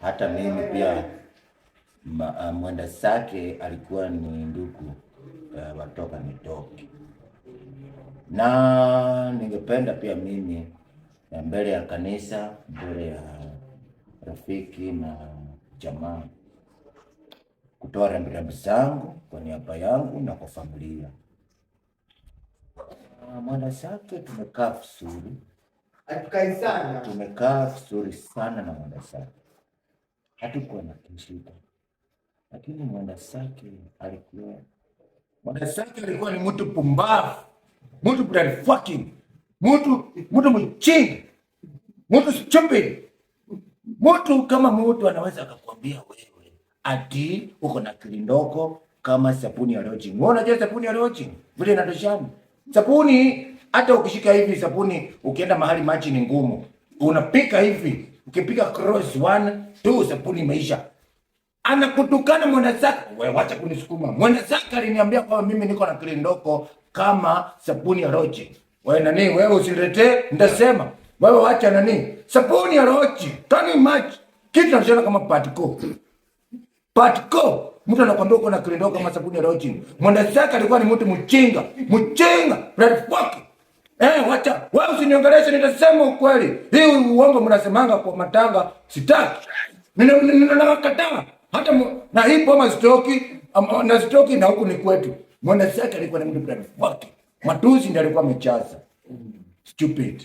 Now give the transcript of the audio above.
Hata mimi pia mwenda zake alikuwa ni ndugu watoka nitoke, na ningependa pia mimi mbele ya kanisa, mbele ya rafiki na jamaa kutoa rambirambi zangu kwa niaba yangu na kwa familia. Mwenda zake tumekaa vizuri, Hatukai sana. Tumekaa vizuri sana na mwenda zake, hatukuwa na kishida, lakini mwenda zake alikuwa ni mtu pumbavu, mtu bloody fucking, mtu mchinga, mtu stupid, mtu kama mtu anaweza akakwambia wewe ati uko na akili ndogo kama sabuni ya Roging. Wewe unajua sabuni ya Roging vile inatoshana? Sabuni hata ukishika hivi sabuni, ukienda mahali maji ni ngumu, unapika hivi, ukipika cross one two, sabuni imeisha. Anakutukana mwenda zake. Wewe wacha kunisukuma. Mwenda zake aliniambia kwamba mimi niko na akili ndogo kama sabuni ya Roging. Wewe nani? Wewe usiletee, nitasema. Wewe wacha nani? Sabuni ya Roging. Tani maji. Kitu tunashona kama patiko. Patiko. Mtu anakwambia uko na akili ndogo kama sabuni ya Roging. Mwenda zake alikuwa ni mtu mchinga. Mchinga. Red fuck. Eh, wacha. Wewe usiniongeleshe, nitasema ukweli. Hii uongo mnasemanga kwa matanga sitaki. Ninakataa. Hata na hii boma sitoki, na sitoki na huku ni kwetu. Mwenda zake alikuwa ni mtu bloody fuck. Matusi ndiyo alikuwa amechaza. Stupid.